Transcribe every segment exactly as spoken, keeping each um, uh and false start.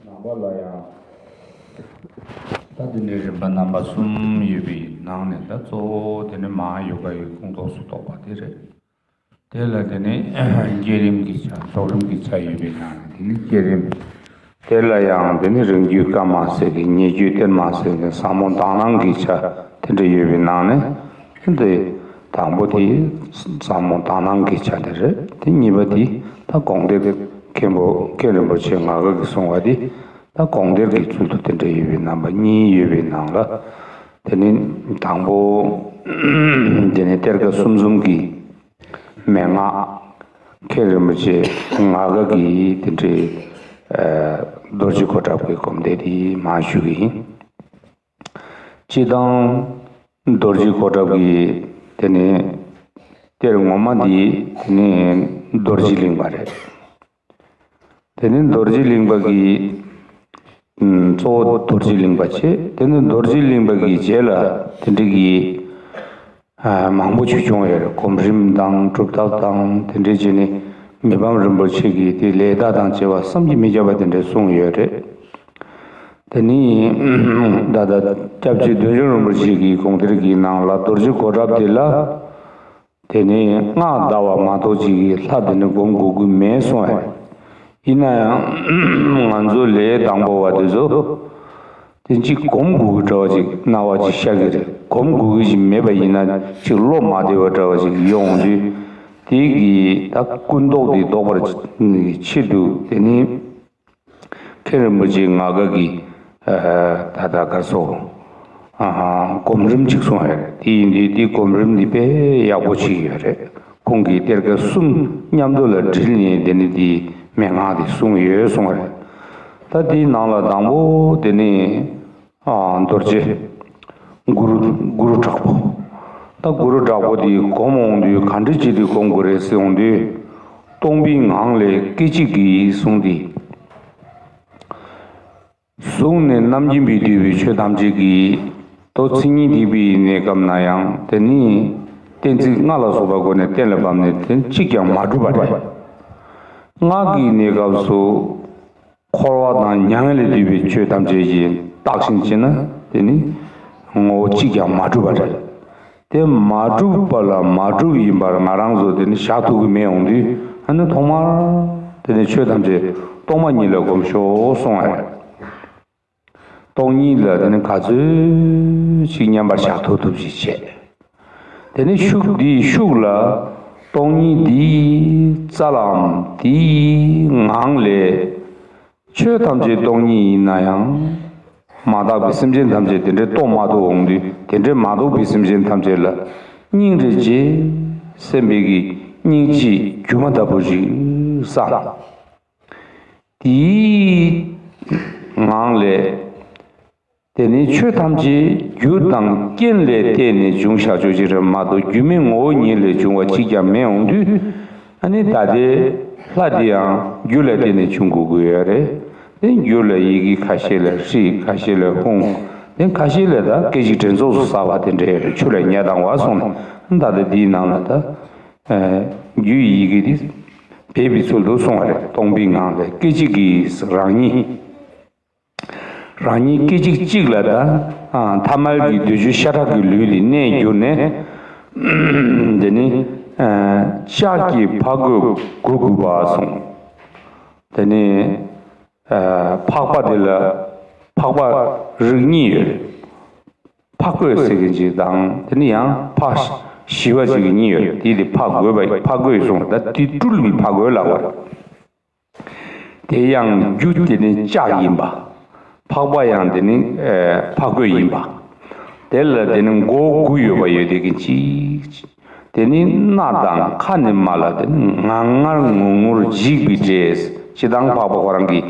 ནང་པ་ལ་ཡང་ད་དེ་ནས་རིམ་པ་རྣམ་པ་གསུམ་ཡོད་པའི་ནང་ནས་ད་གཙོ་བོ་དེ་ནི་མ་ཧཱ་ཡོ་ག་ཡི་ཁོངས་གཏོགས་སུ་གཏོགས་པ་དེ་རེད། དེ་ལ་དེ་ནི་བསྐྱེད་རིམ་གྱི་ཆ་རྫོགས་རིམ་གྱི་ཆ་ཡོད་པའི་ནང་ནས་དེ་ནི་བསྐྱེད་རིམ། དེ་ལ་ཡང་དེ་ནི་རང་རྒྱུད་སྐབས་མ་ཟད་ཀྱི་ཉེ་རྒྱུད་གཏེར་མ་ཟད་ཀྱི་ཟབ་མོ་དག་སྣང་གི་ཆ་དེ་འདྲ་ཡོད་པའི་ནང་ནས་དེ་དང་པོ་དེ་ཟབ་མོ་དག་སྣང་གི་ཆ་དེ་རེད། དེ་གཉིས་པ་དེ་ད་དགོངས་གཏེར་མཁན་པོ་མཁན་རིན་པོ་ཆེ་ངག་དགའ་གིས་གསུངས་པ་དེ་ད་དགོངས་གཏེར་གྱི་ཚུལ་དུ་དེ་འདྲ་ཡོད་པའི་རྣམ་པ་གཉིས་ཡོད་པའི་ནང་ལ། དེ་ནི་དང་པོ་དེ་ནི་གཏེར་ཁ་གསུམ་གསུམ་གྱི་མན་ངག་མཁན་རིན་པོ་ཆེ་ངག་དགའ་གིས་དེ་འདྲའི་རྡོ་རྗེ་གོ་ཁྲབ་ཀྱི་སྒོམ་བཟླས་དེ་མར་ཞུ་གི་ཡིན། སྤྱིར་བཏང་རྡོ་རྗེ་གོ་ཁྲབ་ཀྱི་དེ་ནི་གཏེར་ངོ་མ་འདི་དེ་ནི་རྡོ་རྗེ་གླིང་པ་རེད། དེ་ནི་རྡོ་རྗེ་གླིང་པ་གི་ཨུམ། གཙོ་བོ་རྡོ་རྗེ་གླིང་པ་བྱས། དེ་ནི་རྡོ་རྗེ་གླིང་པ་གི་རྗེས་ལ་དེ་འདྲ་གི་ཨ། མང་པོ་ཞིག་བྱུང་ཡོད་རེད། སྒོམ་རིམ་དང་སྒྲུབ་ཐབས་དང་དེ་འདྲ་བྱས་ནས་མི་ཕམ་རིན་པོ་ཆེ་གིས་དེ་ལས་རྟགས་དང་བཅས་པ་བསམ་གྱིས་མི་ཁྱབ་པ་དེ་འདྲ་གསུངས་ཡོད་རེད། དེ་ནི་ད་ལྟ་སྐྱབས་རྗེ་བདུད་འཇོམས་རིན་པོ་ཆེ་གི་དགོངས་གཏེར་གྱི་ནང་ལ་རྡོ་རྗེ་གོ་ཁྲབ་དེ་ལ། དེ་ནི་སྔགས་བཟླ་བ་མ་གཏོགས་ཅིག་གིས་ལྷ་དེ་ནི་སྒོམ་དགོས་ཀྱི་མེད་གསུངས་པས། ཡིན་ན་ཡང་ང་ཚོ་ལས་དང་པོ་བ་དེ་ཚོ་དེ་གཅིག་སྒོམ་དགོས་ཀྱི་འདྲ་བ་ཅིག་སྣང་བ་ཅིག་ཤར་གྱི་རེད། སྒོམ་དགོས་ཀྱི་ཅིག་མེད་པ་ཡིན་ན་ཅིག་བློ་མ་བདེ་བ་འདྲ་བ་ཅིག་ཡོང་དུས། དེ་གི་ད་ཀུན་རྟོག་དེ་ལྡོག་པར་ཆེད་དུ་དེ་ནི། མཁན་རིན་པོ་ཆེ་ངག་དགའ་གིས་ད་ལྟ་ག་སོ་སྒོམ་རིམ་ཅིག་གསུངས་ཡོད་རེད། དེ་ཡིན་དུས་དེ་སྒོམ་རིམ་འདི་དཔེ་ཡག་པོ་ཅིག་ཡོད་རེད། ཁོང་གིས་གཏེར་ཁ་གསུམ་མཉམ་དུ་ལ་དྲིལ་ནས་དེ་ནི་དེ་མན་ངག་དེ་གསུངས་ཡོད་གསུངས་རེད། ད་དེའི་ནང་ལ་དང་པོ་དེ་ནི་རྡོ་རྗེ་གུ་རུ་གུ་རུ་དྲག་པོ། ད་གུ་རུ་དྲག་པོ་དེ་སྒོམ་འོང་དུས་ག་འདྲ་བྱས་ཏེ་སྒོམ་དགོས་རེད་ཟེར་འོང་དུས། སྟོང་པའི་ངང་ལས་སྐད་ཅིག་གིས་གསུངས་ཏེ། གཟུགས་ནས་རྣམ་མཁྱེན་པས་བསྡུས་པའི་ཆོས་ཐམས་ཅད་ཀྱི། མདོ་མཚན་ཉིད་སྡིག་པའི་གནས་སྐབས་ན་ཡང་དེ་ནི་གཏན་ཚིགས་ལྔ་ལ་སོགས་པའི་སྒོ་ནས་གཏན་ལ་ཕབ་ནས་དེ་གཅིག་ཀྱང་མ་གྲུབ་པ་རེད། སྔགས་ཀྱི་གནས་སྐབས་སུ་འཁོར་བ་དང་མྱ་ངན་ལས་འདས་པའི་ཆོས་ཐམས་ཅད་ཀྱིས་བརྟགས་ཤིང་དཔྱད་ན་དེ་ནི་ངོ་བོ་གཅིག་ཀྱང་མ་གྲུབ་པ་རེད། དེ་མ་གྲུབ་པ་ལ་མ་གྲུབ་ཡིན་པར་ང་རང་ཚོ་དེ་ནི་བཞག་ཐུབ་ཀྱི་མེད་འོང་དུས། ཨ་ནི་ཐོག་མར་དེ་ནི་ཆོས་ཐམས་ཅད་སྟོང་པ་ཉིད་ལ་སྒོམ་ཤོག་གསུངས་པ་རེད། སྟོང་ཉིད་ལ་དེ་ནི་ག་ཚོད་ཅིག་མཉམ་པར་བཞག་ཐུབ་ཐུབ་ཅིག་བྱས། དེ་ནི་ཤུགས་འདིའི་ཤུགས་ལ་སྟོང་ཉིད་འདིའི་རྩ་ལའམ་འདིའི་ངང་ལས། ཆོས་ཐམས་ཅད་སྟོང་ཉིད་ཡིན་ན་ཡང་། མ་དག་པའི་སེམས་ཅན་ཐམས་ཅད་དེ་འདྲའི་རྟོགས་མ་ཐུབ་འོང་དུས། དེ་འདྲའི་མ་རྟོགས་པའི་སེམས་ཅན་ཐམས་ཅད་ལ་སྙིང་རེ་རྗེ་སེམས་དཔའི་གི་སྙིང་རྗེ་སྒྱུ་མ་ལྟ་བུ་ཞིག་བསམ། དེའི་ངང་ལས། དེ་ནི་ཆོས་ཐམས་ཅད་རྒྱུ་དང་རྐྱེན་ལས་བརྟེན་ནས་བྱུང་བཞག་ཆོག་ཅིག་རེད་མ་གཏོགས་རྒྱུ་མེད་ངོ་བོ་ཉིད་ལས་བྱུང་བ་གཅིག་ཀྱང་མེད་འོང་དུས། ཨ་ནི་ད་ལྟའི་ལྷ་དེ་ཡང་རྒྱུ་ལ་བརྟེན་ནས་བྱུང་དགོས་ཀྱི་ཡོད་རེད། དེ་རྒྱུ་ལ་ཡི་གེ་ཁ་ཤས་ལ་ཧྲཱིཿ་ཁ་ཤས་ལ་ཧཱུྃ། དེ་ཁ་ཤས་ལ་ད་སྐད་ཅིག་དྲན་རྫོགས་སུ་བསགས་པ་དེ་འདྲ་ཡོད་རེད། ཆུ་ལ་ཉ་ལྡང་བ་སོང་ནས་ད་ལྟ་འདིའི་ནང་ལ་ད་རྒྱུ་ཡི་གེ་དེ་སྦས་པའི་ཚུལ་དུ་གསུངས་པ་རེད། སྟོང་པའི་ངང་ལས་སྐད་ཅིག་གིས་རང་ཉིད། རང་ཉིད་སྐད་ཅིག་གཅིག་ལ་ད་ཐ་མལ་གྱི་འདོད་ཆགས་ཤ་ཁྲག་གི་ལུས་འདི་གནས་གྱུར་ནས། དེ་ནི་ལྕགས་ཀྱི་ཕག་རྒོད་སྒུར་དགོས་པ་གསུངས། དེ་ནི་ཕག་པ་དེ་ལ་ཕག་པ་རིགས་གཉིས་ཡོད་རེད། ཕག་རྒོད་ཟེར་མཁན་ཅིག་དང་དེ་ནི་ཡང་ཕག་ཞི་བ་ཅིག་གཉིས་ཡོད་རེད། དེ་དེ་ཕག་རྒོད་པ་ཕག་རྒོད་གསུངས། ད་དེ་སྤྲུལ་པའི་ཕག་རྒོད་ལབ་པ་རེད། དེ་ཡང་རྒྱུ་དེ་ནི་ལྕགས་ཡིན་པ། ཕག་པ་ཡང་དེ་ནི་ཕག་རྒོད་ཡིན་པ། དེ་ལ་དེ་ནི་མགོ་དགུ་ཡོད་པ་ཡོད་དེ་གི་ཅིག་དེ་ནི་སྣ་དང་ཁ་ནི་མ་ལ་དེ་ནི་ངར་ངར་ངུར་ངུར་འཇིགས་པའི་འདྲེས། སྤྱིར་བཏང་ཕག་པ་ཁོ་རང་གི་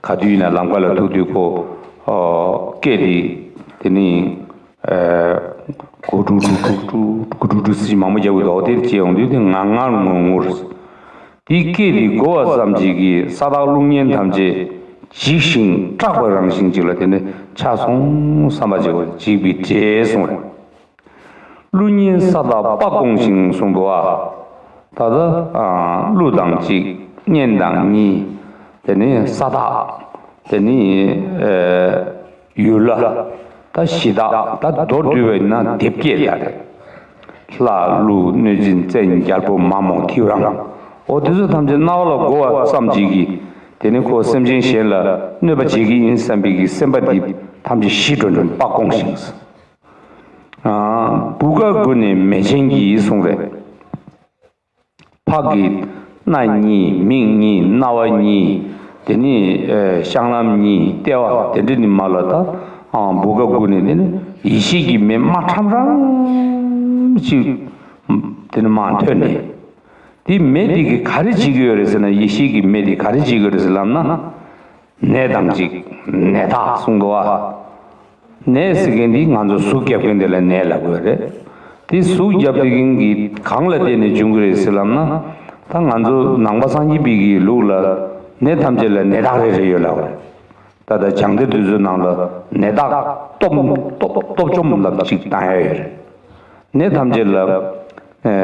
ག་དུས་ཡིན་ན་ལམ་ཁ་ལ་ཐུག་དུས་ཁོ་སྐད་དེ་དེ་ནི། གུ་ཀྲུ་ཀྲུ་ཀྲུ་ཀྲུ་ཀུ་ཀྲུ་ཀྲུ་ཟེར་མང་པོ་རྒྱག་གི་འདུག་དེ་བྱས་ཡོང་དུས་དེ་ངར་ངར་ངུར་ངུར། དེའི་སྐད་དེ་གོ་བ་ཙམ་ཅིག་གིས་ས་བདག་ཀླུ་གཉན་ཐམས་ཅད་འཇིགས་ཤིང་སྐྲག་པའི་རང་བཞིན་ཅིག་ལ་དེ་ནི་ཆགས་སོང་བསམ་པ་ཅིག་འཇིགས་པའི་འདྲེས་སོང་རེད། ཀླུ་གཉན་ས་བདག་དཔའ་བཀོང་ཞིང་གསུངས་འདུག་ཨ། ད་ལྟ་ཀླུ་དང་གཅིག་གཉན་དང་གཉིས། དེ་ནི་ས་བདག་དེ་ནི་ཨ་ཡུལ་ལྷ་ད་གཞི་བདག་ད་མདོར་བསྡུས་པ་ཡིན་ན་སྡེ་བརྒྱད་ལ་རེད། ལྷ་ཀླུ་གནོད་སྦྱིན་བཙན་རྒྱལ་པོ་མ་མོ་ཐེའུ་རང་། འོ་དེ་ཚོ་ཐམས་ཅད་རྣ་བ་ལ་གོ་བ་ཙམ་གཅིག་གིས་དེ་ནི་ཁོ་སེམས་ཅན་གཞན་ལ་གནོད་པ་བྱེད་ཀྱི་ཡིན་བསམ་པའི་གི་སེམས་པ་འདི་ཐམས་ཅད་ཞི་འགྲོ་འགྲོ་སྤ་བཀོང་ཞིང་། ཨ་བུ་ག་དགུ་ནི་མེ་ཆེན་གྱིས་གསུངས་རེད། ཕག་གི་སྣ་གཉིས། མིག་གཉིས། རྣ་བ་གཉིས། དེ་ནི་ཨེ་བཤང་ལམ་གཉིས། ལྟེ་བ་དེ་འདྲ་ནི་མ་ལ་ད་ཨང་བུ་ག་དགུ་ནི་དེ་ནི་ཡེ་ཤེས་ཀྱི་མེ་དམར་ཁྲམ་ཁྲམ་ཅིག་དེ་ནི་མར་ཐོན་ནས། དེ་མེ་དེ་གིས་ག་རེ་བྱེད་ཀྱི་ཡོད་རེད་ཟེར་ན། ཡེ་ཤེས་ཀྱི་མེ་དེ་ག་རེ་བྱེད་ཀྱི་ཡོད་རེད་ཟེར་ལབ་ན། ནད་དང་གཅིག་ནད་བདག་གསུངས་འདུག་ཨ། ནད་ཟེར་མཁན་འདི་ང་ཚོ་ཟུག་རྒྱབ་མཁན་དེ་ལ་ནད་ལབ་དགོས་རེད། དེ་ཟུག་རྒྱབ་མཁན་གྱི་གང་ལ་བརྟེན་ནས་འབྱུང་གི་རེད་ཟེར་ལབ་ན། ད་ང་ཚོ་ནང་པ་སངས་རྒྱས་པའི་གི་ལུགས་ལ་ནད་ཐམས་ཅད་ལ་ནད་བདག་རེ་རེ་ཡོད་ལབ་རེད། ད་ལྟ་སྦྱང་སྡེ་དེ་ཚོའི་ནང་ལ་ནད་བདག་སྟོབས་སྟོབས་སྟོབས་འཇོམས་ལབ་ཅིག་བཏང་ཡ་ཡོད་རེད། ནད་ཐམས་ཅད་ལ་ཨེ་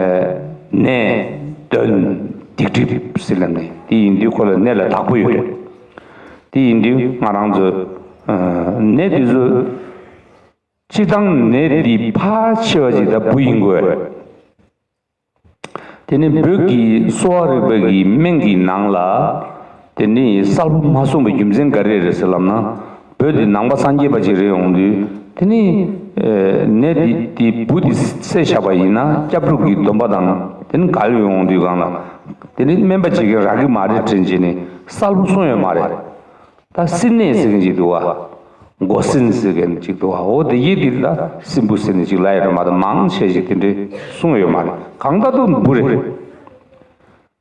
ནད་གདོན་སྡིག་སྒྲིབ་ཟེར་ལབ་ནས་དེ་ཡིན་དུས་ཁོ་ལ་ནད་ལ་བདག་པོ་ཡོད་རེད། དེ་ཡིན་དུས་ང་རང་ཚོ་ཨ་ནད་དེ་ཚོ་སྤྱིར་བཏང་ནད་འདི་ཕལ་ཆེ་བ་ཅིག་ད་འབུ་ཡིན་དགོས། དེ་ནི་བོད་ཀྱི་གསོ་བ་རིག་པ་གི་སྨན་གྱི་ནང་ལ་དེ་ནི་གསལ་པོ་མ་གསུངས་པའི་རྒྱུ་མཚན་ག་རེ་རེད་ཟེར་ལབ་ན། བོད་འདི་ནང་པ་སངས་རྒྱས་པ་ཅིག་རེད་ཡོང་དུས་དེ་ནི་ཨ་ནད་འདི་འདི་འབུ་འདི་བསད་བཞག་པ་ཡིན་ན་སྐྱབས་འགྲོ་གི་སྡོམ་པ་དང་དེ་ནི་འགལ་ཡོང་དུས་སྒང་ལ་དེ་ནི་སྨན་པ་ཅིག་གིས་རག་གི་མ་རེད་དྲན་བྱས་ནས་གསལ་པོ་གསུངས་ཡོད་མ་རེད། ད་སྲིན་ནད་ཟེར་མཁན་ཅིག་འདུག་བ། མགོ་སྲིན་ཟེར་མཁན་ཅིག་འདུག་བ། འོ་དེ་ཡི་དེ་ལ་སྲིན་འབུ་ཟེར་ནས་ཅིག་ལབ་ཡོད་རེད་མ་གཏོགས་མང་ཆེ་ཞིག་དེ་འདྲའི་གསུངས་ཡོད་མ་རེད། གང་ལྟར་དུ་འབུ་རེད།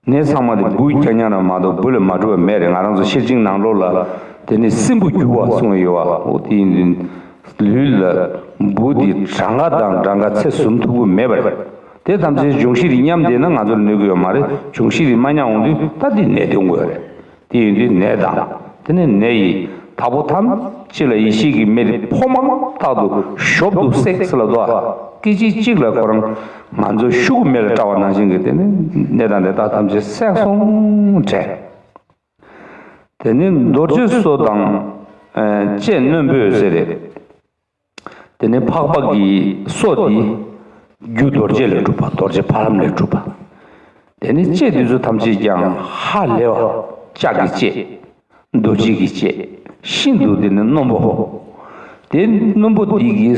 ནད་ཚང་མ་དེ་འབུ་རྐྱང་རྐྱང་རང་མ་གཏོགས་འབུ་ལས་མ་གྲུབ་པ་མེད་རེད། ང་རང་ཚོ་ཤེར་ཕྱིན་ནང་ལོགས་ལ་དེ་ནི་སྲིན་འབུ་རྒྱུ་བ་གསུངས་ཡོད་བ། འོ་དེ་ཡིན་དུས་ལུས་ལ་འབུ་དེ་གྲངས་ཀ་དང་གྲངས་ཀ་ཚད་བཟུང་ཐུབ་ཀྱི་མེད་པ་རེད། དེ་ཐམས་ཅད་འབྱུང་བཞི་དེ་མཉམ་བསྡད་ན་ང་ཚོར་གནོད་ཀྱི་ཡོད་མ་རེད། འབྱུང་བཞི་དེ་མ་མཉམ་འོང་དུས་ད་དེ་ནད་ཐོན་དགོས་རེད། དེ་ཡིན་དུས་ནད་དང་དེ་ནས་ནད་ཡི་བདག་པོ་ཐམས་ཅད་ལ་ཡེ་ཤེས་ཀྱི་མེ་དེ་ཕོ་མ་རྟག་ཏུ་གཞོབ་ཏུ་བསྲེགས་ཟེར་ལབ་འདུག་ཨ། སྐད་ཅིག་གཅིག་ལ་ཁོ་རང་ང་ཚོ་ཤུགས་མེ་ལ་བཀྲ་བ་ནང་བཞིན་གྱི་དེ་ནས་ནད་དང་ནད་བདག་ཐམས་ཅད་བསྲེགས་སོང་དྲན། དེ་ནས་རྡོ་རྗེ་སོ་དང་ཨ་ལྕེ་རྣོན་པོས་ཟེར་རེད། དེ་ནས་ཕག་པ་གི་སོ་དེ་རྒྱུ་རྡོ་རྗེ་ལས་གྲུབ་པ། རྡོ་རྗེ་ཕ་ལམ་ལས་གྲུབ་པ། དེ་ནས་ལྕེ་དེ་ཚོ་ཐམས་ཅད་ཀྱང་ཧ་ལས་པ་ལྕགས་ཀྱི་ལྕེ། རྡོ་རྗེ་གི་ལྕེ། ཤིན་ཏུ་དེ་ནི་རྣོན་པོ། དེ་རྣོན་པོ་དེ་གི་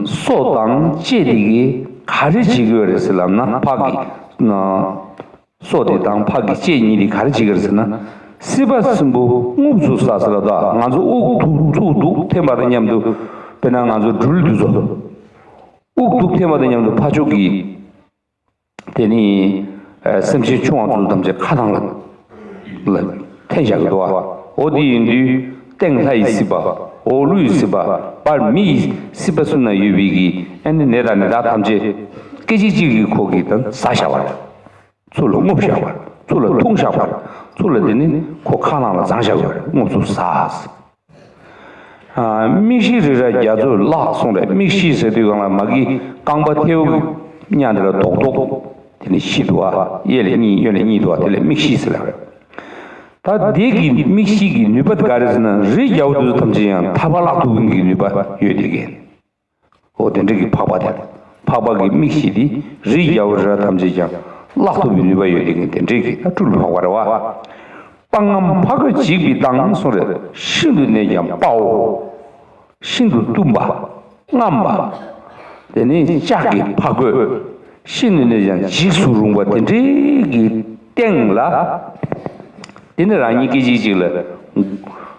སོ་དང་ལྕེ་དེ་གི་ག་རེ་བྱེད་ཀྱི་ཡོད་རེད་ཟེར་ལབ་ན། ཕག་གི་སོ་དེ་དང་ཕག་གི་ལྕེ་གཉིས་དེ་ག་རེ་བྱེད་ཀྱི་རེད་ཟེར་ན། སྲིད་པ་སྲིན་པོ་རྔུབ་ཚུགས་ས་ཟེར་ལ། ད་ང་ཚོ་དབུགས་ཐུག་ཐུག་འདུག་འཐེན་པ་དང་མཉམ་དུ། དཔེར་ན་ང་ཚོ་སྦྲུལ་འདི་ཚོ་དབུགས་ཐུག་འཐེན་པ་དང་མཉམ་དུ་ཕར་ཕྱོགས་ཀྱི་དེ་ནི་ཨ་སེམས་ཅན་ཆུང་བ་ཚོ་ཐམས་ཅད་ཁ་ནང་ལ་ལ་འཐེན་བཞག་གི་འདུག་བ། འོ་དེ་ཡིན་དུས་སྟེང་ལྷ་ཡི་སྲིད་པ། འོག་ཀླུ་ཡི་སྲིད་པ། བར་མི་ཡི་སྲིད་པ་གསུམ་ན་ཡོད་པའི་གི་ཨ་ནི་ནད་དང་ནད་བདག་ཐམས་ཅད་སྐད་ཅིག་གཅིག་གིས་ཁོ་གིས་ད་ཟ་བཞག་པ་རེད། ཚུར་ལ་རྔུབ་བཞག་པ། ཚུར་ལ་འཐུང་བཞག་པ། ཚུར་ལ་དེ་ནི་ཁོ་ཁ་ནང་ལ་བརྫངས་བཞག་པ་རེད། རྔུབ་ཚུགས་ས། ཨ་མིག་ཤེལ་རི་རབ་རྒྱ་མཚོ་ལགས་གསུངས་རེད། མིག་ཤེལ་ཟེར་དུས་སྒང་ལ་མ་གི་རྐང་པ་ཐལ་བ་གཉའ་དེ་ལ་རྡོག་རྡོག་དེ་ནི་ཤེལ་འདུག་ཨ། གཡས་ལ་གཉིས་གཡོན་ལ་གཉིས་འདུག་ཨ། དེ་ལ་མིག་ཤེལ་ཟེར་ལབ་རེད། ད་དེ་གི་མིག་ཤེལ་གྱི་ནུས་པ་དེ་ག་རེ་ཟེར་ན། རི་རྒྱལ་པོ་དེ་ཚོ་ཐམས་ཅད་ཡང་ཐར་པ་བརླག་ཐུབ་མཁན་གྱི་ནུས་པ་ཡོད་དེ་གན། འོ་དེ་འདྲ་གི་ཕག་པ་དེ། ཕག་པ་གི་མིག་ཤེལ་དེ་རི་རྒྱལ་པོ་རི་རབ་ཐམས་ཅད་ཀྱང་བརླག་ཐུབ་པའི་ནུས་པ་ཡོད་དེ་གན། དེ་འདྲ་གི་ད་སྤྲུལ་པའི་ཕག་པ་རེད་བ། དཔའ་རྔམ་ཕ་རྒོད་འཇིགས་པའི་མདངས་གསུངས་རེད། ཤིན་ཏུ་ནས་ཀྱང་དཔའ་བོ། ཤིན་ཏུ་གཏུམ་པ། རྔམ་པ། དེ་ནི་ལྕགས་ཀྱི་ཕ་རྒོད། ཤིན་ཏུ་ནས་ཀྱང་འཇིགས་སུ་རུང་བ་དེ་འདྲའི་གི་སྟེང་ལ། དེ་ནི་རང་ཉིད་སྐད་ཅིག་གཅིག་ལ་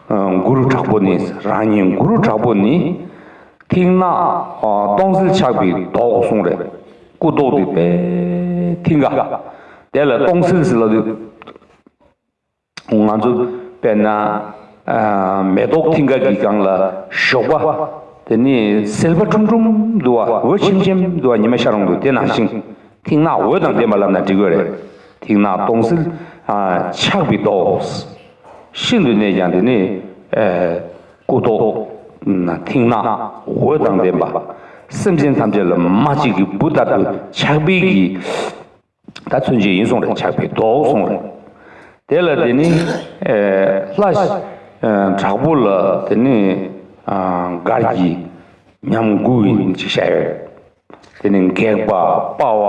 ཨ་གུ་རུ་དྲག་པོ་ནི། རང་ཉིད་གུ་རུ་དྲག་པོ་ནི། མཐིང་ནག་ཨ་སྟོང་གསལ་ཆགས་པའི་མདོག་གསུངས་རེད། སྐུ་མདོག་དེ་དཔེ་མཐིང་ག་དེ་ལ་སྟོང་གསལ་ཟེར་ལབ་དུས། ང་ཚོ་དཔེར་ན་ཨ་མེ་ཏོག་མཐིང་ག་གི་སྒང་ལ་ཞོགས་པ་དེ་ནི་ཟིལ་པ་ཁྲུམ་ཁྲུམ་འདུག་བ། འོད་ཆེམ་ཆེམ་འདུག་བ། ཉི་མ་ཤར་འོང་དུས་དེ་ནང་བཞིན་མཐིང་ནག་འོད་དང་ལྡན་པ་ལབ་ན་འགྲིག་གི་རེད། མཐིང་ནག་སྟོང་གསལ་ཨ་ཆགས་པའི་མདོག་ཤིན་ཏུ་ནས་ཀྱང་དེ་ནི་ཨ་སྐུ་མདོག་མཐིང་ནག་འོད་དང་ལྡན་པ། སེམས་ཅན་ཐམས་ཅད་ལ་རྨ་གཅིག་གི་སྦུབས་ལྟར་དུ་ཆགས་པའི་གི་ད་མཚོན་བྱེད་ཡིན་གསུངས་རེད། ཆགས་པའི་མདོག་གསུངས་རེད། དེ་ལ་དེ་ནི་ཨེ་ལྷ་ དྲག་པོ་ལ་དེ་ནི་མགར་གྱི་ཉམས་དགུ་ཡིན་ཅིག་བཤད་ཡོད། དེ་ནི་འགེགས་པ། དཔའ་བ།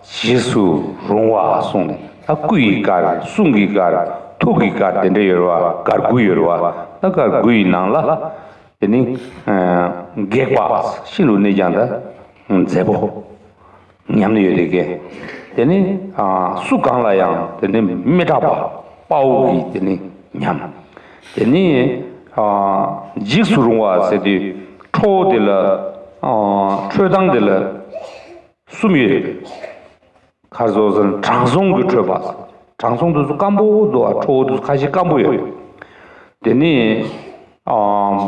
རྗེས་སུ་རུང་བ་གསུངས་ནས། ད་སྐུ་ཡི་མགར། གསུང་གི་མགར། ཐུགས་ཀྱི་མགར། དེ་འདྲ་ཡོད་རེད་བ། མགར་དགུ་ཡོད་རེད་བ། ད་མགར་དགུ་ཡི་ནང་ལ། དེ་ནི་འགེགས་པ། ཤིན་ཏུ་ནས་ཀྱང་ད་མཛེས་པོ། ཉམས་ནི་ཡོད་དེ་གས། དེ་ནི་སུ་གང་ལ་ཡང་དེ་ནི་མི་སྐྲག་པ། དཔའ་བོ་གི་དེ་ནི་ཉམས། དེ་ནི་འཇིགས་སུ་རུང་བ་ཟེར་དུས་ཁྲོ་བོ་དེ་ལ། ཁྲོས་སྟངས་དེ་ལ་གསུམ་ཡོད། ཁར་ཟོ་ཟེར་དྲང་སྲོང་གི་ཁྲོས་པ། དྲང་སྲོང་དེ་ཚོ་སྐམ་པོ་འདུག་ཨ། ཁྲོ་བོ་དེ་ཚོ་ཁ་ཤས་སྐམ་པོ་ཡོད། དེ་ནི་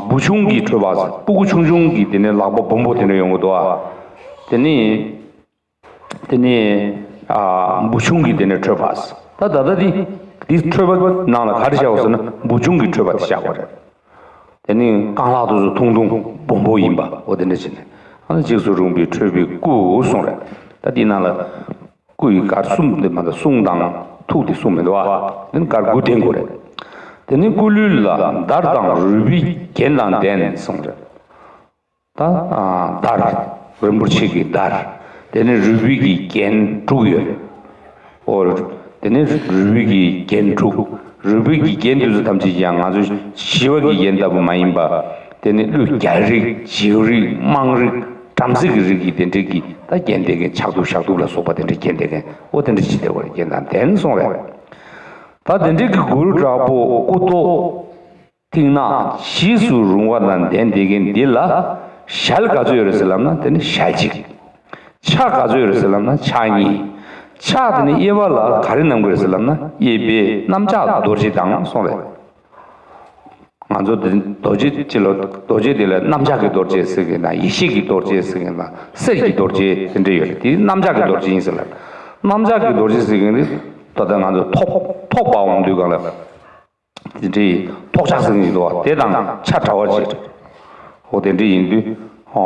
བུ་ཆུང་གི་ཁྲོས་པ། སྤུ་གུ་ཆུང་ཆུང་གི་དེ་ནི་ལག་པ་སྦོམ་པོ་དེ་འདྲ་ཡོང་གི་འདུག་ཨ། དེ་ནི། དེ་ནས་ཨ། འབུ་ཆུང་གི་དེ་ནས་ཁྲོས་པ། ད་ད་ལྟ་འདི་འདི་ཁྲོས་པ་ནང་ལ་ག་རེ་བྱའོ་ཟེར་ན་འབུ་ཆུང་གི་ཁྲོས་པ་དེ་བཞག་པ་རེད། དེ་ནི་རྐང་ལག་དེ་ཚོ་ཐུང་ཐུང་སྦོམ་པོ་ཡིན་པ། འོ་དེ་འདྲ་བྱས་ནས་ཨ་ནི་འཇིགས་སུ་རུང་བའི་ཁྲོས་པའི་སྐུ་གསུངས་རེད། ད་འདི་ནང་ལ་སྐུ་ཡི་མགར་གསུམ་དེ་མ་ད་གསུང་དང་ཐུགས་དེ་གསུངས་མི་འདུག་ཨ། དེ་ནི་མགར་དགུ་ལྡན་དགོས་རེད། དེ་ནི་སྐུ་ལུས་ལ་དར་དང་རུས་པའི་རྒྱན་དང་ལྡན་གསུངས་རེད། ད་དར། རིན་པོ་ཆེ་གི་དར། དེ་ནས་རུས་པའི་གི་རྒྱན་དྲུག་ཡོད། ཨོ། དེ་ནས་རུས་པའི་གི་རྒྱན་དྲུག་རུས་པའི་གི་རྒྱན་དེ་ཚོ་ཐམས་ཅད་ཀྱང་ང་ཚོ་ཞི་བ་གི་རྒྱན་ལྟ་བུ་མ་ཡིན་པ། དེ་ནས་ཀླུ་རྒྱལ་རིགས། བྱིའུ་རིགས། དམངས་རིགས། བྲམ་ཟེ་གི་རིགས་ཀྱི་དེ་འདྲས་ཀྱི་ད་རྒྱན་དེ་གན་ཕྱག་དྲུག་ཞབས་དྲུག་ལ་སོགས་པ་དེ་འདྲས་རྒྱན་དེ་གན་ཨོ་དེ་འདྲས་བྱས་ཏེ་བར་རྒྱན་དང་ལྡན་གསུངས་རེད། ད་དེ་འདྲས་ཀྱི་གུ་རུ་དྲག་པོ་སྐུ་ཏོག་མཐིང་ནག་འཇིགས་སུ་རུང་བ་དང་ལྡན་བསྡད་མཁན་འདི་ལ་ཞལ་ག་ཚོད་ཡོད་རེད་ཟེར་ལབ་ན་དེ་ནི་ཞལ་གཅིག་ཕྱག་ག་ཚོད་ཡོད་རེད་ཟེར་ལབ་ན་ཕྱག་གཉིས། ཕྱག་དེ་ནི་གཡས་པ་ལ་ག་རེ་བསྣམས་ཀྱི་རེད་ཟེར་ལབ་ན་གཡས་པས་གནམ་ལྕགས་རྡོ་རྗེ་དང་གསུངས་རེད། ང་ཚོ་དེ་རྡོ་རྗེ་ཅི་ལོ་རྡོ་རྗེ་དེ་ལ་གནམ་ལྕགས་ཀྱི་རྡོ་རྗེ་ཟེར་གྱི་ན་ཡེ་ཤེས་ཀྱི་རྡོ་རྗེ་ཟེར་གྱི་ན་གསེར་གྱི་རྡོ་རྗེ་དེ་འདྲ་ཡོད་རེད། དེ་གནམ་ལྕགས་ཀྱི་རྡོ་རྗེ་ཡིན་ཟེར་ལབ། གནམ་ལྕགས་ཀྱི་རྡོ་རྗེ་ཟེར་གྱི་ནི་ད་ལྟ་ང་ཚོ་ཐོག་ཐོག་པ་འོང་དུས་གང་ལ། དེ་འདྲའི་ཐོག་ཆགས་ཟེར་གྱི་འདུག་བ། དེ་དང་ཆ་འདྲ་བ་ཅིག་ཨོ་དེ་འདྲ་ཡིན་དུས་ཨོ་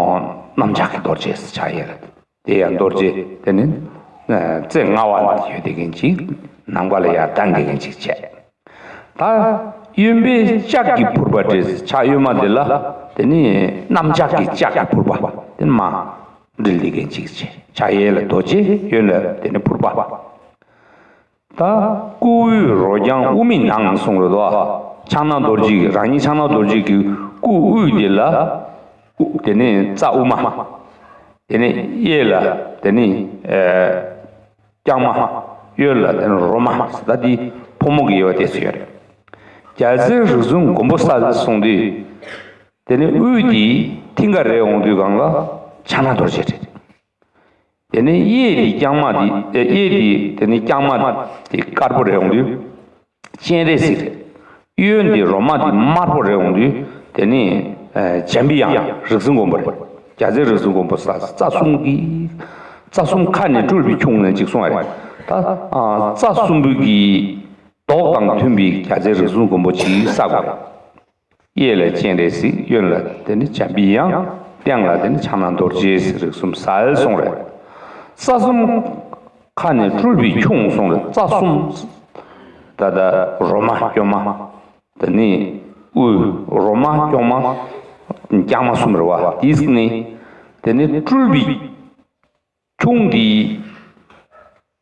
གནམ་ལྕགས་ཀྱི་རྡོ་རྗེ་ཟེར་ཆགས་ཡོད་རེད། དེ་ཡང་རྡོ་རྗེ་དེ་ནི་རྩེ་ལྔ་པ་ལ་ཡོད་དེ་མཁན་ཅིག་ནམ་མཁའ་ལ་ཡར་ལྡང་དེ་མཁན་ཅིག་བྱས། ད་གཡོན་པས་ལྕགས་ཀྱི་ཕུར་པ་བྲིས། ཕྱག་གཡོན་མ་དེ་ལ་དེ་ནི་གནམ་ལྕགས་ཀྱི་ལྕགས་ཀྱི་ཕུར་པ་དེ་ནི་མ་བྲིས་དེ་མཁན་ཅིག་བྱས། ཕྱག་གཡས་ལ་རྡོ་རྗེ་གཡོན་ལ་དེ་ནི་ཕུར་པ། ད་སྐུ་དབུས་རོ་རྐྱང་དབུ་མའི་ནང་གསུངས་རེད་དོ། ཕྱག་ན་རྡོ་རྗེ་གི་རང་ཉིད་ཕྱག་ན་རྡོ་རྗེ་གི་སྐུ་དབུས་དེ་ལ་དེ་ནས་རྩ་དབུ་མ། དེ་ནས་གཡས་ལ་དེ་ནས་རྐྱང་མ། གཡོན་ལ་དེ་ནས་རོ་མ། ད་འདི་ཕོ་མོ་གི་དབྱེ་བ་དེ་ཚོ་ཡོད་རེད། རྒྱལ་རྩེ་རིགས་གསུམ་མགོན་པོ་གསལ་གསུངས་དུས། དེ་ནས་དབུས་དེ་མཐིང་ག་རེད་འོང་དུས་གང་ལ་ཕྱག་ན་རྡོ་རྗེ་རེད། དེ་ནས་གཡས་དེ་རྐྱང་མ་དེ་ཨེ་གཡས་དེ་དེ་ནས་རྐྱང་མ་དེ་དཀར་པོ་རེད་འོང་དུས་སྤྱན་རས་གཟིགས་རེད། གཡོན་དེ་རོ་མ་དེ་དམར་པོ་རེད་འོང་དུས་དེ་ནས་འཇམ་པའི་དབྱངས་རིགས་གསུམ་མགོན་པོ་རེད། རྒྱལ་རྩེ་རིགས་གསུམ་མགོན་པོ་གསལ། རྩ་གསུམ་གྱི་རྩ་གསུམ་ཁ་ནས་སྤྲུལ་པའི་ཁྱུང་ནས་ཅིག་གསུངས་པ་རེད། ད་རྩ་གསུམ་པོ་གི་མདོག་དང་མཐུན་པའི་རྒྱལ་རྩེ་རིགས་གསུམ་མགོན་པོ་ཅིག་གསལ་དགོས་རེད། གཡས་ལ་སྤྱན་རས་གཟིགས། གཡོན་ལ་དེ་ནི་འཇམ་པའི་དབྱངས། སྟེང་ལ་དེ་ནི་ཕྱག་ན་རྡོ་རྗེ་ཟེར་རིགས་གསུམ་གསལ་གསུངས་རེད། རྩ་གསུམ་ཁ་ནས་སྤྲུལ་པའི་ཁྱུང་གསུངས་རེད། རྩ་གསུམ་ད་ལྟ་རོ་མ་སྐྱོ་མ་དེ་ནི་དབུས་རོ་མ་སྐྱོ་མ་རྐྱང་མ་གསུམ་རེད་བ། དེས་ནི་དེ་ནི་སྤྲུལ་པའི་ཁྱུང་འདི།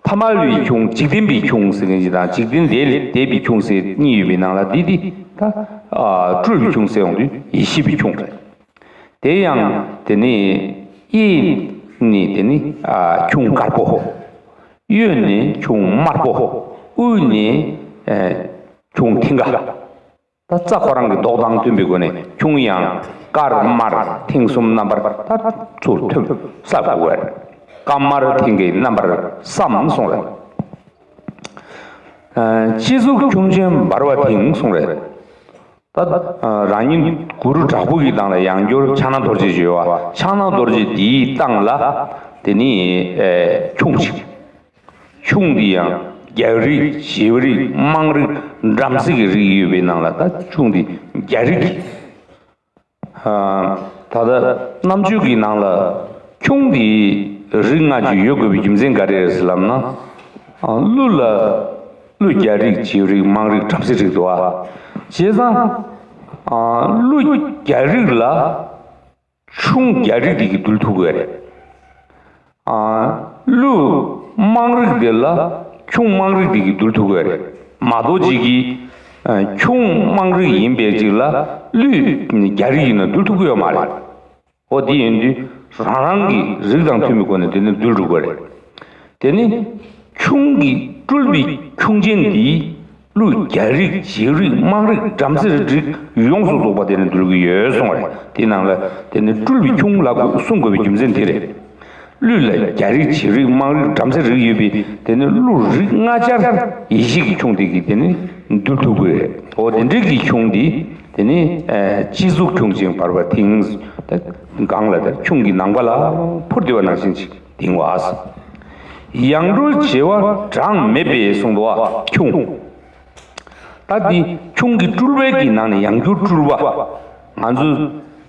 ཐ་མལ་པའི་ཁྱུང་། འཇིག་རྟེན་པའི་ཁྱུང་ཟེར་མཁན་ཅིག་དང་། འཇིག་རྟེན་ལས་འདས་པའི་ཁྱུང་ཟེར་གཉིས་ཡོད་པའི་ནང་ལ་འདི་འདི་ད་སྤྲུལ་པའི་ཁྱུང་ཟེར་ཡོང་དུས་ཡེ་ཤེས་པའི་ཁྱུང་རེད། དེ་ཡང་དེ་ནི་གཡས་ནི་དེ་ནི་ཁྱུང་དཀར་པོ། གཡོན་ནི་ཁྱུང་དམར་པོ། དབུས་ནི་ཁྱུང་མཐིང་ག་ད་རྩ་ཁོ་རང་གི་མདོག་དང་མཐུན་པའི་སྒོ་ནས་ཁྱུང་ཡང་དཀར་དམར་མཐིང་གསུམ་རྣམ་པར་ད་ཚུར་ཐོན་གསལ་དགོས་པ་རེད། དཀར་དམར་མཐིང་གི་རྣམ་པར་བསམ་གསུངས་རེད། སྤྱི་གཟུགས་ཁྱུང་ཆེན་འབར་བ་མཐིང་གསུངས་རེད། ད་རང་ཉིད་གུ་རུ་དྲག་པོ་གི་སྟེང་ལ་ཡང་བསྐྱར་ཕྱག་ན་རྡོ་རྗེ་བརྗོད་པ། ཕྱག་ན་རྡོ་རྗེ་འདིའི་སྟེང་ལ་དེ་ནི་ཁྱུང་ཅིག་ཁྱུང་འདི་ཡང་རྒྱལ་རིགས། བྱིའུ་རིགས། དམངས་རིགས། བྲམ་ཟེ་གི་རིགས་ཡོད་པའི་ནང་ལ་ད་ཁྱུང་འདི་རྒྱལ་རིགས་ཀྱི། ད་ལྟ་རྣམ་དཔྱོད་ཀྱི་ནང་ལ་ཁྱུང་འདི་རིགས་ལྔ་ཅིག་ཡོད་དགོས་པའི་རྒྱུ་མཚན་ག་རེ་རེད་ཟེར་ལབ་ན། ཀླུ་ལ་ ཀླུ་རྒྱལ་རིགས། བྱིའུ་རིགས། དམངས་རིགས། བྲམ་ཟེ་རིགས་འདུག་ཨ། བྱས་ཙང་། ཨ། ཀླུ་རྒྱལ་རིགས་ལ་ཁྱུང་རྒྱལ་རིགས་དེ་གིས་འདུལ་ཐུབ་ཀྱི་རེད། ཨ། ཀླུ་དམངས་རིགས་དེ་ལ་ཁྱུང་དམངས་རིགས་དེ་གིས་འདུལ་ཐུབ་ཀྱི་རེད། མ་གཏོགས་ཅིག་གིས། ཨ། ཁྱུང་དམངས་རིགས་ཡིན་པའི་ཅིག་ལ་ཀླུ་རྒྱལ་རིགས་ཡིན་ན་འདུལ་ཐུབ་ཀྱི་ཡོད་མ་རེད། འོ་དེ་ཡིན་དུས་རང་རང་གི་རིགས་དང་མཐུན་པའི་སྒོ་ནས་དེ་ནི་འདུལ་འགྲོ་དགོས་རེད། དེ་ནི་ཁྱུང་གི་སྤྲུལ་པའི་ཁྱུང་ཆེན་འདིས་ཀླུ་རྒྱལ་རིགས། བྱིའུ་རིགས། དམངས་རིགས། བྲམ་ཟེ་རིགས་ཡོངས་སུ་རྫོགས་པ་དེ་ནི་འདུལ་གྱི་ཡོད་གསུངས་པ་རེད། དེའི་ནང་ལ་དེ་ནི་སྤྲུལ་པའི་ཁྱུང་ལབ་དགོས། གསུང་དགོས་པའི་རྒྱུ་མཚན་དེ་རེད། ཀླུ་ལ་རྒྱལ་རིགས། བྱིའུ་རིགས། དམངས་རིགས། བྲམ་ཟེ་རིགས་ཡོད་པའི་དེ་ནི་ཀླུ་རིགས་ལྔ་ཆར་ཡེ་ཤེས་ཀྱི་ཁྱུང་དེ་གིས་དེ་ནི་འདུལ་ཐུབ་ཀྱི་རེད། འོ་དེ་འདྲའི་གི་ཁྱུང་འདི་དེ་ནི། ཨ། སྤྱི་གཙུག་ཁྱུང་ཆེན་འབར་བ་མཐིང་། སྒང་ལ་དེ་ཁྱུང་གི་ནང་པ་ལ་འཕུར་བསྡད་པ་ནང་བཞིན་ཅིག་ལྡིང་བ། ཡང་སྤྲུལ་བྱེ་བ་གྲངས་མེད་པའི་གསུང་དུ་བ་ཁྱུང་། ད་འདི་ཁྱུང་གི་སྤྲུལ་པའི་གི་ནང་ནས་ཡང་སྤྲུལ་སྤྲུལ་པ། ང་ཚོ་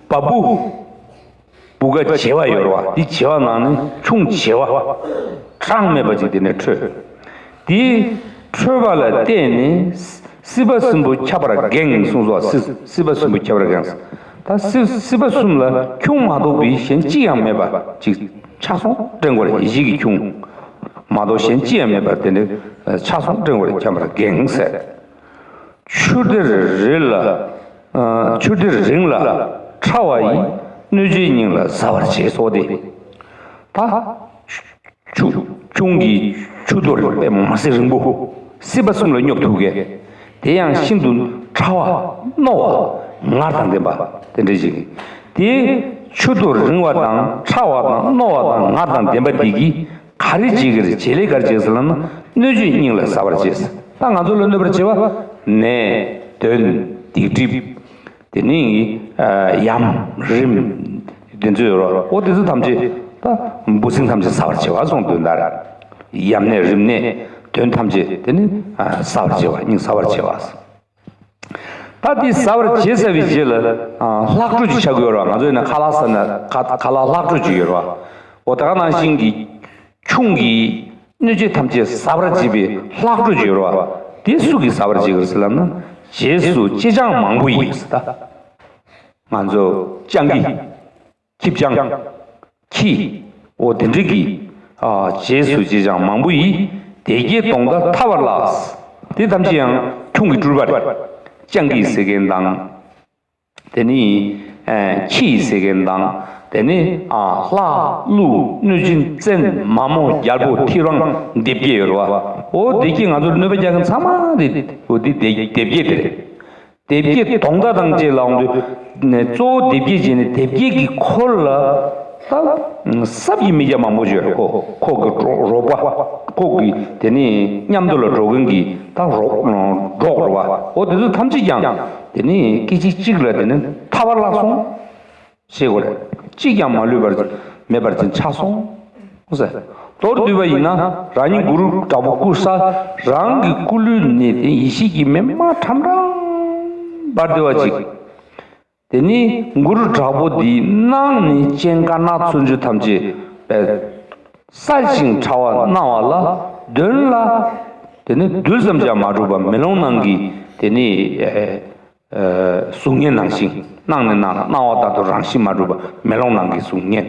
བ་སྤུ། བུ་ག་བྱེ་བ་ཡོད་རེད་བ། འདི་བྱེ་བ་ནང་ནས་ཁྱུང་བྱེ་བ་གྲངས་མེད་པ་ཅིག་དེ་ནས་འཕྲོས། དེ་འཕྲོས་པ་ལ་བརྟེན་ནས་སྲིད་པ་གསུམ་པོ་ཁྱབ་པར་འགེངས་གསུངས་སོ། སྲིད་སྲིད་པ་གསུམ་པོ་ཁྱབ་པར་འགེངས། ད་སྲིད་སྲིད་པ་གསུམ་ལ་ཁྱུང་མ་གཏོགས་པའི་གཞན་ཅི་ཡང་མེད་པ་ཅིག་ཆགས་སོང་དྲན་དགོས་རེད། ཡེ་ཤེས་ཀྱི་ཁྱུང་མ་གཏོགས་གཞན་ཅི་ཡང་མེད་པར་དེ་འདྲ་ཆགས་སོང་དྲན་དགོས་རེད། ཁྱབ་པར་འགེངས་ཟེར། ཆུ་གཏེར་རི་ལ། ཨ། ཆུ་གཏེར་རིང་ལ་ཕྲ་བ་ཡིས། སྣོད་བཅུད་སྙིང་ལ་ཟ་བར་བྱེད་སོགས་ཏེ། ད་ཆུ་ཁྱུང་གི་ཆུ་གཏེར་དཔེ་མི་སྲིད་རིང་པོ། སྲིད་པ་གསུམ་ལ་སྙོབ་ཐུབ་མཁན། དེ་ཡང་ཤིན་ཏུ་ཕྲ་བ་རྣོ་བ་ངར་དང་ལྡན་པ་དེ་འདྲ་ཞིག་དེ་ཆུ་གཏེར་རིང་བ་དང་ཕྲ་བ་དང་རྣོ་བ་དང་ངར་དང་ལྡན་པ་འདི་གིས་ག་རེ་བྱེད་ཀྱི་རེད། བྱེད་ལས་ག་རེ་བྱེད་ཟེར་ལབ་ན། སྣོད་བཅུད་སྙིང་ལ་ཟ་བར་བྱེད། ད་ང་ཚོ་ལ་གནོད་པར་བྱེད་པ། ནད། གདོན། སྡིག་སྒྲིབ། དེ་ནི། ཨ། ཡམས། རིམས། དེ་ཚོ་ཡོད་རེད། འོ་དེ་ཚོ་ཐམས་ཅད་ད་འབུ་སྲིན་ཐམས་ཅད་ཟ་བར་བྱེད་པ་གསུངས། དོན་དག་རེད། ཡམས་ནད། རིམས་ནད། གདོན་ཐམས་ཅད་དེ་ནི། ཨ། ཟ་བར་བྱེད་པ། སྙིང་ཟ་བར་བྱེད་པ། ད་དེ་ཟ་བར་བྱེད་ཚར་བའི་རྗེས་ལ། ཨ། ལྷག་འཕྲོ་ཅིག་ཆགས་ཀྱི་ཡོད་རེད་བ། ང་ཚོ་ཡིན་ན་ཁ་ལག་ཟ་ན་ཁ་ཁ་ལག་ལྷག་འཕྲོ་ཅིག་ཡོད་རེད་བ། འོ་ད་ག་ནང་བཞིན་གྱི་ཁྱུང་གིས་སྣོད་བཅུད་ཐམས་ཅད་ཟ་བར་བྱེད་པའི་ལྷག་འཕྲོ་ཅིག་ཡོད་རེད་བ། དེ་སུ་གིས་ཟ་བར་བྱེད་ཀྱི་རེད་ཟེར་ལབ་ན། རྗེས་སུ་ཅི་བྱ་མང་པོ་ཡིས་ཟེར། ད་ང་ཚོ་སྤྱང་ཀི། ཁྱི་སྤྱང་། ཁྱི། འོ་དེ་འདྲ་གི། ཨ། རྗེས་སུ་ཅི་བྱ་མང་པོ་ཡིས། དལ་བརྒྱད་གདོང་དག་ཐར་བ་ལགས། དེ་ཐམས་ཅད་ཡང་ཁྱུང་གི་སྤྲུལ་པ་རེད། སྤྱང་ཀི་ཟེར་མཁན་དང་། དེ་ནི། ཨ། ཁྱི་ཟེར་མཁན་དང་། དེ་ནི། ཨ། ལྷ། ཀླུ། གནོད་སྦྱིན། བཙན། མ་མོ། རྒྱལ་པོ། ཐེའུ་རང་། སྡེ་བརྒྱད་ཡོད་རེད་བ། འོ་སྡེ་བརྒྱད་ང་ཚོར་གནོད་པ་རྒྱག་མཁན་ཚང་མ་དེ། འོ་དེ་སྡེ་སྡེ་བརྒྱད་དེ་རེད། སྡེ་བརྒྱད་གདོང་དག་དང་བཅས་ལ་འོང་དུས་ནས། གཙོ་བོ་སྡེ་བརྒྱད་བྱས་ནས་སྡེ་བརྒྱད་ཀྱི་འཁོར་ལ་ད་ཟབ་ཡིན་མི་བརྒྱ་མང་པོ་ཡོད། ཁོ་ཁོ་གི་རོགས་རོགས་པ། ཁོ་གི་དེ་ནི་མཉམ་དུ་ལ་འགྲོ་མཁན་གྱི་ད་རོགས་གྲོགས་རེད་བ། འོ་དེ་ཚོ་ཐམས་ཅད་ཀྱང་དེ་ནི་སྐད་ཅིག་གཅིག་ལ་དེ་ནི་ཐར་བར་ལགས་སོང་། ཤེས་དགོས་རེད། གཅིག་ཀྱང་མ་ལུས་པར་མེད་པར་ཅིག་ཆགས་སོང་ཟེར། མདོར་བསྡུས་པ་ཡིན་ན། རང་ཉིད་གུ་རུ་དྲག་པོ་སྐུ་ས། རང་གི་སྐུ་ལུས་ནས་དེ་ཡེ་ཤེས་ཀྱི་མེ་དམར་ཁྲམ་ཁྲམ་འབར་བསྡད་པ་ཅིག་དེ་ནི་གུ་རུ་དྲག་པོ་འདིའི་ནང་ནས་སྤྱན་དཀར་ནག་ཚོན་མཆོག་ཐམས་ཅད་པས་གསལ་ཞིང་ཕྲ་བ་སྣང་བ་ལ། དོན་ལ་དེ་ནི་རྡུལ་ཙམ་ཡང་མ་གྲུབ་པ་མེ་ལོང་ནང་གི་དེ་ནི། ཨ། གཟུགས་བརྙན་ནང་བཞིན། སྣང་ནས་སྣང་ལ། སྣང་བ་ལྟར་དུ་རང་བཞིན་མ་གྲུབ་པ་མེ་ལོང་ནང་གི་གཟུགས་བརྙན།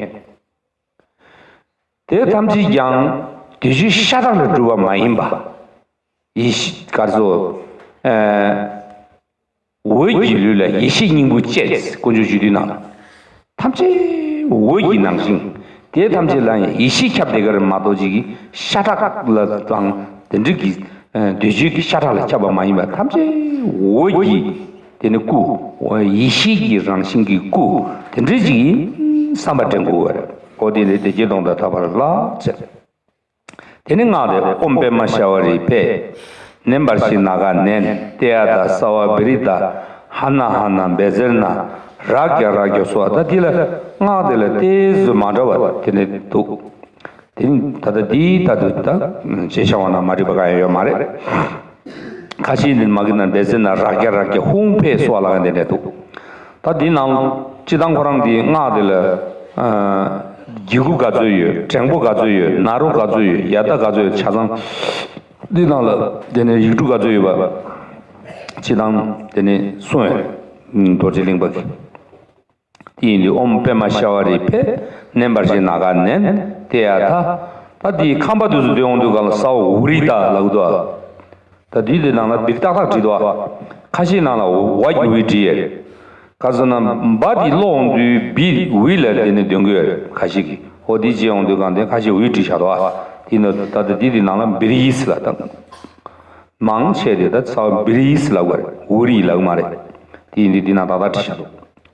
དེ་ཐམས་ཅད་ཀྱང་བདུད་རྩིའི་ཤ་ཁྲག་ལས་གྲུབ་པ་མ་ཡིན་པ། ཡེ་ཤེས་སྐར་ཚོགས། ཨ། འོད་ཀྱི་ལུས་ལ་ཡེ་ཤེས་སྙིང་པོ་བཅས། དཀོན་མཆོག་སྤྱོད་བསྡུས་ནང་། ཐམས་ཅད་འོད་ཀྱི་ནང་བཞིན། དེ་ཐམས་ཅད་ལ་ཡང་ཡེ་ཤེས་ཁྱབ་བསྡད་ཀྱི་རེད་མ་གཏོགས་ཅིག་གི་ཤ་ཁྲག་ལ་དང་དེ་འདྲ་གི། ཨ། བདུད་རྩིའི་ཤ་ཁྲག་ལ་ཁྱབ་པ་མ་ཡིན་པ། ཐམས་ཅད་འོད་ཀྱི་དེ་ནི་སྐུ། ཡེ་ཤེས་ཀྱི་རང་བཞིན་གྱི་སྐུ་དེ་འདྲ་ཅིག་ཡིན་བསམ་པ་དྲན་དགོས་པ་རེད། འོ་དེ་ལས་དལ་བརྒྱད་གདོང་དག་ཐར་བ་ལགས་ཟེར། དེ་ནི་སྔགས་དེ། ཨོཾ་པདྨ་ཤ་བ་རི་ཕཊ། ནན་བར་ཤི་ནཱ་ག་ནན། ཏདྱ་ཐཱ། སརྦ་བི་རི་ཏཱ། ཧ་ན་ཧ་ན་བཛྲ་ནཱ། རཀྵ་རཀྵ་སྭཱ་ཧཱ། ད་འདི་ལ་སྔགས་དེ་ལ་ཏོག་ཙམ་མ་འདྲ་བ་དེ་ནི་འདུག་དེ་ནི་ད་ལྟ་འདི་ལྟ་དུ་ད་རྗེས་བྱ་བ་ན་མ་འགྲིག་པ་གང་ཡང་ཡོད་མ་རེད། ཁ་ཤས་ནི་མ་གི་ན་བཛྲ་ནཱ། རཀྵ་རཀྵ་ཧཱུྃ་ཕཊ་སྭཱ་ཧཱ་ལབ་མཁན་དེ་འདྲ་འདུག་ད་འདི་ནང་སྤྱིར་བཏང་ཁོ་རང་གི་སྔགས་དེ་ལ། ཨ། གི་གུ་ག་ཚོད་ཡོད། འགྲེང་པོ་ག་ཚོད་ཡོད། ན་རོ་ག་ཚོད་ཡོད། ཡ་ཏ་ག་ཚོད་ཡོད། ཆ་ཚང་ འདི་ནང་ལ་དེ་ནས་ཡིག་འབྲུ་ག་ཚོད་ཡོད་པ་ཅི་དང་དེ་ནས་གསུངས་ཡོད། རྡོ་རྗེ་གླིང་པ་གི། དེ་ཡིན་དུས་ཨོཾ་པདྨ་ཤ་བ་རི་ཕཊ་མནན་པར་བྱེད་ན་ག་ནན་ཏདྱ་ཐཱ། ད་དེའི་ཁང་པ་དེ་ཚོ་འདོན་འོང་དུས་གང་ལ་ས་འོག་ཝི་རི་ཏ་ལབ་འདུག་ད་དེའི་དེ་ནང་ལ་བིར་ཏག་ཏག་བྲིས་འདུག་ཁ་ཤས་ནང་ལ་ཝ་གི་ཝི་བྲིས་ཡོད། ག་ཟེར་ན་བ་དེ་ཀློག་འོང་དུས་བི་ཝི་ལ་དེ་ནས་འདོན་གི་ཡོད། ཁ་ཤས་ཀྱིས་ཨོ་དེ་བྱེད་འོང་དུས་གང་དེ་ཁ་ཤས་ཝི་བྲིས་བཞག་འདུག་དེ་ནི་ད་ལྟ་དེ་དེ་ནང་ལ་བིར་ཡིས་ལ་ད། མང་ཆེ་དེ་ད་ཚ་བ་བིར་ཡིས་ལབ་པ་རེད། ཝི་རི་ལབ་མ་རེད། དེ་ཡིན་དུས་འདི་ན་ཏག་ཏག་བྲིས་བཞག་འདུག་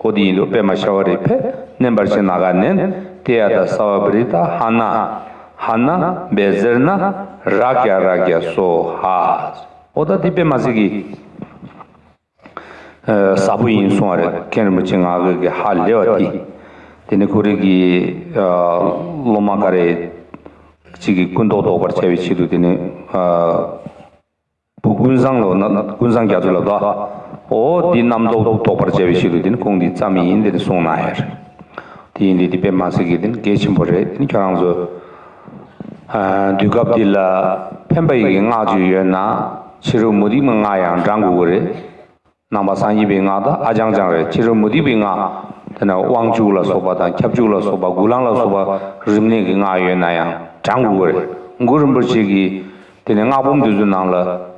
ཨོ་དེ་ཡིན་དུས་པདྨ་ཤ་བ་རི་ཕཊ་མནན་པར་བྱེད་ན་ག་ནན་ཏདྱ་ཐཱ། ས་བ་བི་རི་ཏ་ཧ་ན་ཧ་ན་བཛྲ་ན་རཀྵ་རཀྵ་སྭཱ་ཧཱ། ཨོ་ད་དེ་པདྨ་གཟིགས་ཀྱི་ཟབ་པོ་ཡིན་གསུང་བ་རེད། མཁན་རིན་པོ་ཆེ་ང་གི་ཧ་ལས་པ་དེ། དེ་ནི་ཁོ་རང་གི་སློབ་མ་ག་རེ་གཅིག་གི་ཀུན་རྟོག་ལྡོག་པར་བྱ་བའི་ཆེད་དུ་དེ་ནི། བུ་ཀུན་བཟང་ལོ་ན་ཀུན་བཟང་རྒྱ་མཚོ་ལ་དོ། འོ་འདི་རྣམ་རྟོག་རྟོགས་པར་བྱ་བའི་ཆེད་དུ་དེ་ནི་ཁོང་འདི་བརྩམས་ཡིན་དེ་ནི་གསུངས་གནང་ཡ་རེད། དེ་ཡིན་དུས་དེ་པདྨ་གཟིགས་ཀྱི་དེ་ནི་གལ་ཆེན་པོ་རེད། དེ་ནི་ཁྱོད་རང་ཚོ་དུས་སྐབས་འདི་ལ་ཕན་པ་ཡི་གི་སྔགས་ཅིག་ཡོད་ན་ཕྱི་རོལ་མུ་སྟེགས་མའི་སྔགས་ཡང་བགྲང་དགོས་ཀྱི་རེད། ནང་པ་སངས་རྒྱས་པའི་སྔགས་དང་ཨ་ཅང་ཅང་རེད། ཕྱི་རོལ་མུ་སྟེགས་པའི་སྔགས་དེ་ནི་དབང་ཕྱུག་ལ་སོགས་པ་དང་ཁྱབ་འཇུག་ལ་སོགས་པ་དགུ་ལྷང་ལ་སོགས་པ་རིམས་ནད་ཀྱི་སྔགས་ཡོད་ན་ཡང་བགྲང་དགོས་ཀྱི་རེད། གུ་རུ་རིན་པོ་ཆེ་གིས་དེ་ནས་སྔགས་འབུམ་དེ་ཚོའི་ནང་ལ་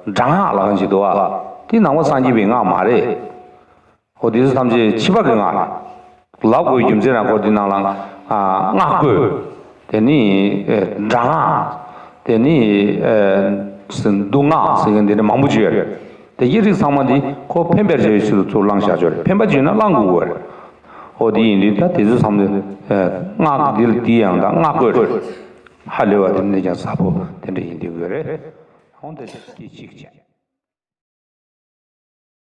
དྲག་སྔགས་ལབ་མཁན་ཅིག་འདུག་བ། དེ་ནང་པ་སངས་རྒྱས་པའི་སྔགས་མ་རེད། འོ་དེ་ཚོ་ཐམས་ཅད་ཕྱི་པ་གི་སྔགས་རེད། ལབ་དགོས་རྒྱུ་མཚན་རང་ཁོ་དེ་ནང་ལ་སྔགས་བཀོད། དེ་ནི་དྲག་སྔགས། དེ་ནི་མདུང་སྔགས་ཟེར་མཁན་དེ་འདྲ་མང་པོ་ཅིག་ཡོད་རེད། དེ་ཡི་རིགས་ཚང་མ་འདི་ཁོ་ཕན་པར་བྱ་བའི་ཕྱིར་དུ་ཚུར་བླངས་བཞག་ཆོག་རེད། ཕན་པ་བྱུང་ན་བླང་དགོས་ཀྱི་རེད། འོ་དེ་ཡིན་དུས་ད་དེ་ཚོ་ཚང་མ་སྔགས་འདི་ལ་དེ་ཡང་ད་སྔགས་བཀོད་ཧ་ལས་པ་དེ་འདྲ་ཀྱང་ཟབ་པོ་དེ་འདྲ་ཡིན་དུས་དགོས་རེད། འོ་དེ་དེ་གཅིག་བྱས།